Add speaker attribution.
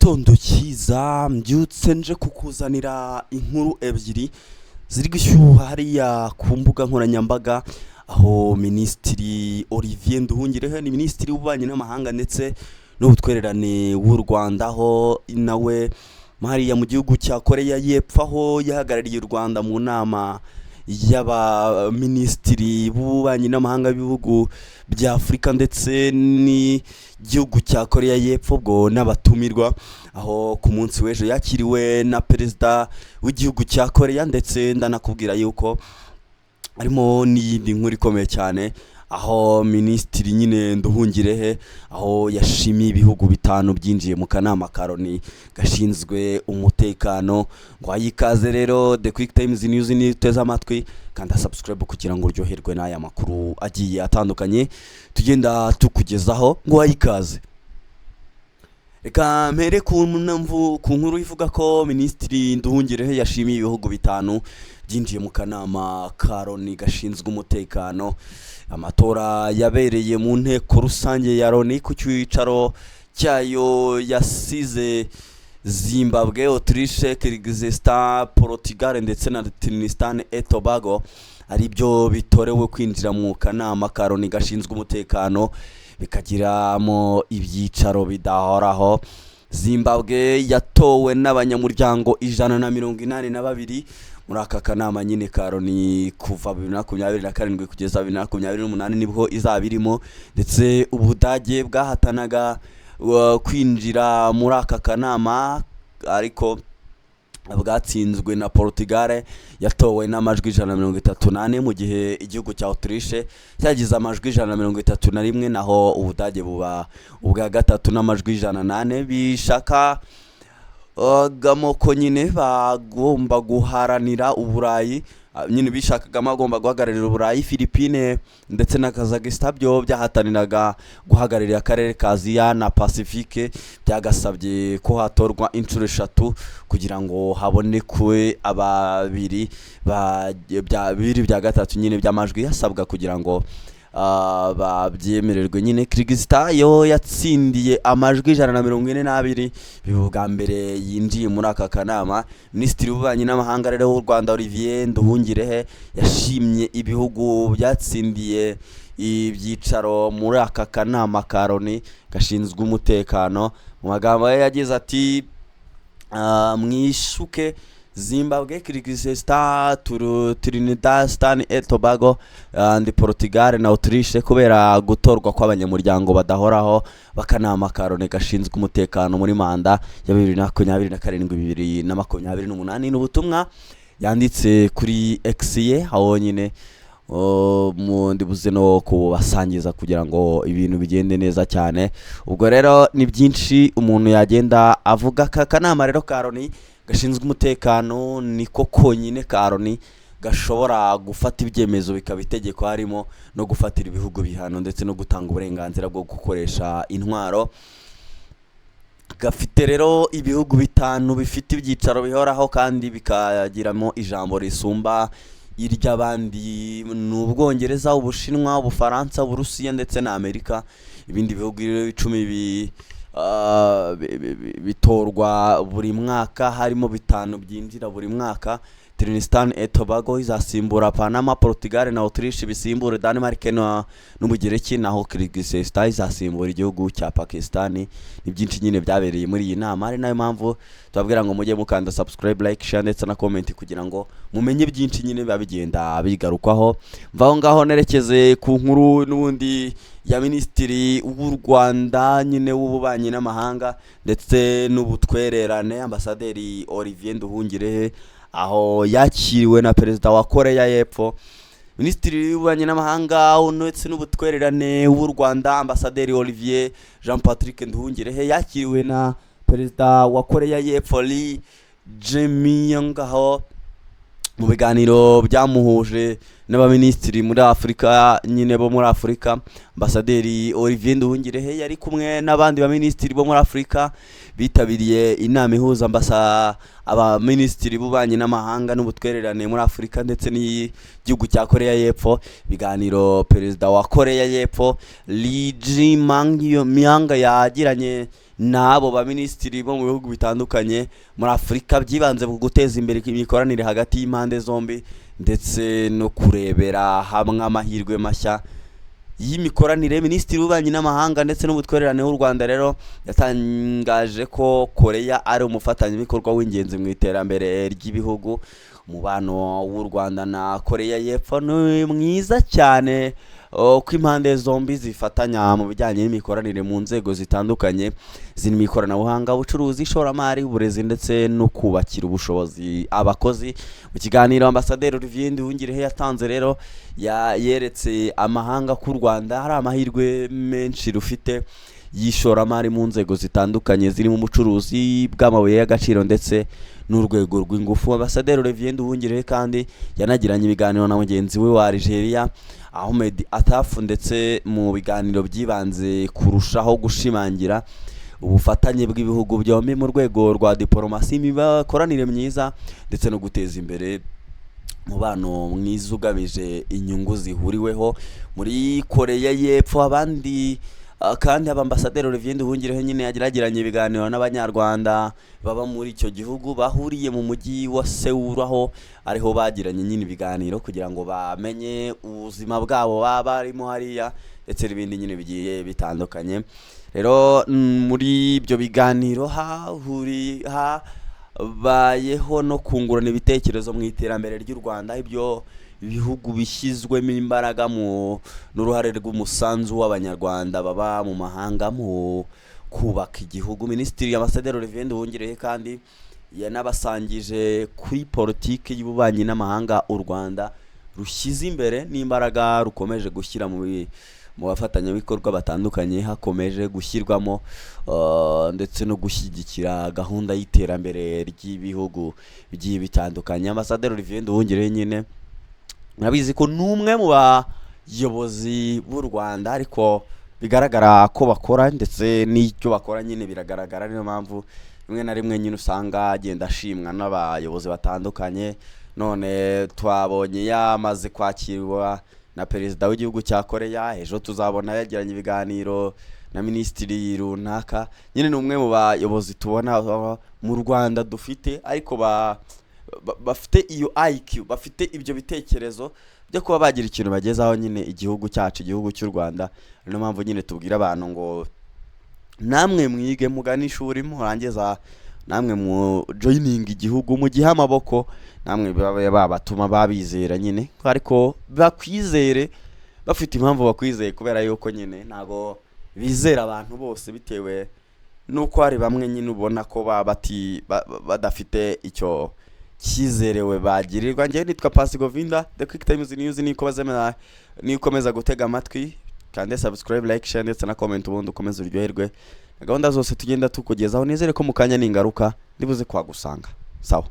Speaker 1: Igitondo cyiza, mbyutse nje kukuzanira inkuru ebyiri ziri gushyuha hariya ku mbuga nkoranyambaga, aho Minisitiri Olivier Nduhungirehe, ni Minisitiri w'Ububanyi n'Amahanga ndetse n'Ubutwererane w'u Rwanda, aho nawe hariya mu gihugu cya Koreya y'Epfo, aho yahagarariye u Rwanda mu nama y'abaminisitiri b'ububanyi n'amahanga b'ibihugu bya Afurika ndetse n'igihugu cya Koreya y'Epfo, ubwo n'abatumirwa, aho ku munsi w'ejo yakiriwe na perezida w'igihugu cya Koreya. Ndetse ndanakubwira yuko harimo n'iyindi nkuru ikomeye cyane, aho Minisitiri nyine Nduhungirehe, aho yashimiye ibihugu bitanu byinjiye mu kanama ka Loni gashinzwe umutekano. Ngo ikaze rero, The Quick Times News ni uteze amatwi, kanda subscribe kugira ngo uryoherwe n'aya makuru agiye atandukanye tugenda tukugezaho. Ngo ikaze, reka mpere ku nkuru ivuga ko Minisitiri Nduhungirehe yashimiye ibihugu bitanu byinjiye mu kanama ka Loni gashinzwe umutekano. Amatora yabereye mu nteko rusange ya Loni ku cyicaro cyayo yasize Zimbabwe, Autriche, Kyrgyzstan, Portugal ndetse na Trinidad et Tobago ari byo bitorewe kwinjira mu kanama ka Loni gashinzwe umutekano, bikagiramo ibyicaro bidahoraho. Zimbabwe yatowe n'abanyamuryango 182 muri aka kanama nyine ka Loni. Kuva 2027 kugeza 2028 nibwo izaba irimo. Ndetse Ubudage bwahatanaga kwinjira muri aka kanama, ariko bwatsinzwe na Portugal yatowe n'amajwi 134, mu gihe igihugu cya Autriche cyagize amajwi 131, naho Ubudage buba ubwa gatatu n'amajwi 104. Bishaka gamoko nyine bagomba guharanira Uburayi, nyine bishakagamo agomba guhagararira Uburayi. Philippine ndetse na Kazakhstan byo byahataniraga guhagararira akarere ka Aziya na Pacifique. Byagasabye ko hatorwa inshuro eshatu kugira ngo habonekwe ababiri bibiri bya gatatu nyine by'amajwi asabwa kugira ngo babyemererwe nyine. Kyrgyzstan yo yatsindiye amajwi 142, biba ubwa mbere yinjiye muri aka kanama. Minisitiri w'Ububanyi n'Amahanga rero w'u Rwanda, Olivier Nduhungirehe, yashimye ibihugu byatsindiye ibyicaro muri aka kanama ka Loni gashinzwe umutekano. Mu magambo ye yagize ati: "Mwishuke Zimbabwe, Kyrgyzstan, Trinidad et Tobago and Portugal na Autriche kubera gutorwa kw'abanyamuryango badahoraho b'akanama ka Loni gashinzwe umutekano muri manda ya 2027, 2028." Ni ubutumwa yanditse kuri X ye, aho nyine ndibuze no kubasangiza kugira ngo ibintu bigende neza cyane. Ubwo rero ni byinshi umuntu yagenda avuga. Aka kanama rero ka Loni gashinzwe umutekano niko konyine ka Loni gashobora gufata ibyemezo bikaba itegeko, harimo no gufatira ibihugu bihano ndetse no gutanga uburenganzira bwo gukoresha intwaro. Gafite rero ibihugu bitanu bifite ibyicaro bihoraho kandi bikagiramo ijambo risumba iry'abandi: ni Ubwongereza, Ubushinwa, Ubufaransa, Uburusiya ndetse na Amerika. Ibindi bihugu 10 bitorwa buri mwaka, harimo bitanu byinjira buri mwaka. Trinidad et Tobago izasimbura Panama, Portugal na Autriche bisimbura Denmark n'Ubugereki, naho Kyrgyzstan izasimbura igihugu cya Pakistan. Ni byinshi nyine byabereye muri iyi nama, ari nayo mpamvu tubabwira ngo mujye mukanda subscribe, like, share ndetse na comment kugira ngo mumenye byinshi nyine biba bigenda bigarukwaho. Mvaho ngaho nerekeze ku nkuru n'ubundi ya Minisitiri w'u Rwanda nyine w'Ububanyi n'Amahanga ndetse n'Ubutwererane, Ambasaderi Olivier Nduhungirehe, aho yakiriwe na perezida wa Koreya y'Epfo. Minisitiri w'Ububanyi n'Amahanga ndetse n'Ubutwererane w'u Rwanda, Ambasaderi Olivier Jean Patrick Nduhungirehe, yakiriwe na perezida wa Koreya y'Epfo Lee Jae-myung, aho mu biganiro byamuhuje n'abaminisitiri muri Afurika nyine bo muri Afurika. Ambasaderi Olivier Nduhungirehe yari kumwe n'abandi baminisitiri bo muri Afurika bitabiriye inama ihuza abaminisitiri b'ububanyi n'amahanga n'ubutwererane muri Afurika ndetse n'igihugu cya Koreya y'Epfo. Ibiganiro perezida wa Koreya y'Epfo Lee Jae-myung yagiranye n'abo baminisitiri bo mu bihugu bitandukanye muri Afurika byibanze ku guteza imbere imikoranire hagati y'impande zombi ndetse no kurebera hamwe amahirwe mashya y'imikoranire. Minisitiri w'ububanyi n'amahanga ndetse n'ubutwererane w'u Rwanda rero yatangaje ko Koreya ari umufatanyabikorwa w'ingenzi mu iterambere ry'ibihugu. Umubano w'u Rwanda na Koreya y'Epfo ni mwiza cyane, ko impande zombi zifatanya mu bijyanye n'imikoranire mu nzego zitandukanye zirimo ikoranabuhanga, ubucuruzi, ishoramari, uburezi ndetse no kubakira ubushobozi abakozi. Mu kiganiro Ambasaderi Olivier Nduhungirehe yatanze rero, yeretse amahanga ko u Rwanda hari amahirwe menshi rufite y'ishoramari mu nzego zitandukanye zirimo ubucuruzi bw'amabuye y'agaciro ndetse n'urwego rw'ingufu. Ambasaderi Olivier Nduhungirehe kandi yanagiranye ibiganiro na mugenzi we wa Algeria, Ahmed Attaf, ndetse mu biganiro byibanze kurushaho gushimangira ubufatanye bw'ibihugu byombi mu rwego rwa diporomasi, imikoranire myiza ndetse no guteza imbere umubano mwiza ugamije inyungu zihuriweho muri Koreya y'Epfo. Abandi kandi, Ambasaderi Olivier Nduhungirehe nyine yagiranye ibiganiro n'Abanyarwanda baba muri icyo gihugu bahuriye mu mujyi wa Seoul, aho ariho bagiranye nyine ibiganiro kugira ngo bamenye ubuzima bwabo baba barimo hariya ndetse n'ibindi nyine bigiye bitandukanye. Rero muri ibyo biganiro hahuri habayeho no kungurana ibitekerezo mu iterambere ry'u Rwanda, ibyo ibihugu bishyizwemo imbaraga mu n'uruhare rw'umusanzu w'Abanyarwanda baba mu mahanga mu kubaka igihugu. Minisitiri Ambasaderi Olivier Nduhungirehe kandi yanabasangije kuri politiki y'ububanyi n'amahanga u Rwanda rushyize imbere n'imbaraga rukomeje gushyira mu bafatanyabikorwa batandukanye, hakomeje gushyirwamo ndetse no gushyigikira gahunda y'iterambere ry'ibihugu bigiye bitandukanye. Ambasaderi Olivier Nduhungirehe nyine murabizi ko ni umwe mu bayobozi b'u Rwanda, ariko bigaragara ko bakora, ndetse n'icyo bakora nyine biragaragara. Niyo mpamvu rimwe na rimwe nyine usanga agenda ashimwa n'abayobozi batandukanye. None twabonye yamaze kwakirwa na perezida w'igihugu cya Koreya, ejo tuzabona yagiranye ibiganiro na minisitiri runaka. Nyine ni umwe mu bayobozi tubona mu Rwanda dufite, ariko bafite iyo IQ, bafite ibyo bitekerezo byo kuba bagira ikintu bagezaho nyine igihugu cyacu, igihugu cy'u Rwanda. Niyo mpamvu nyine tubwira abantu ngo namwe mwige, mugane ishuri, murangiza namwe mu joining igihugu, mugihe amaboko namwe babe babatuma babizera nyine, ariko bakwizere bafite impamvu bakwizeye, kubera yuko nyine ntago bizera abantu bose, bitewe nuko hari bamwe nyine ubona ko baba badafite icyo cyizerewe bagirirwa. Njyewe nitwa Pasi Govinda, The Quick Times News. Nikomeza gutega amatwi kandi subscribe, like, share ndetse na comment, ubundi ukomeze uryoherwe na gahunda zose tugenda tukugezaho. Nizere ko mu kanya ningaruka ndibuze kwagusanga. Sawa.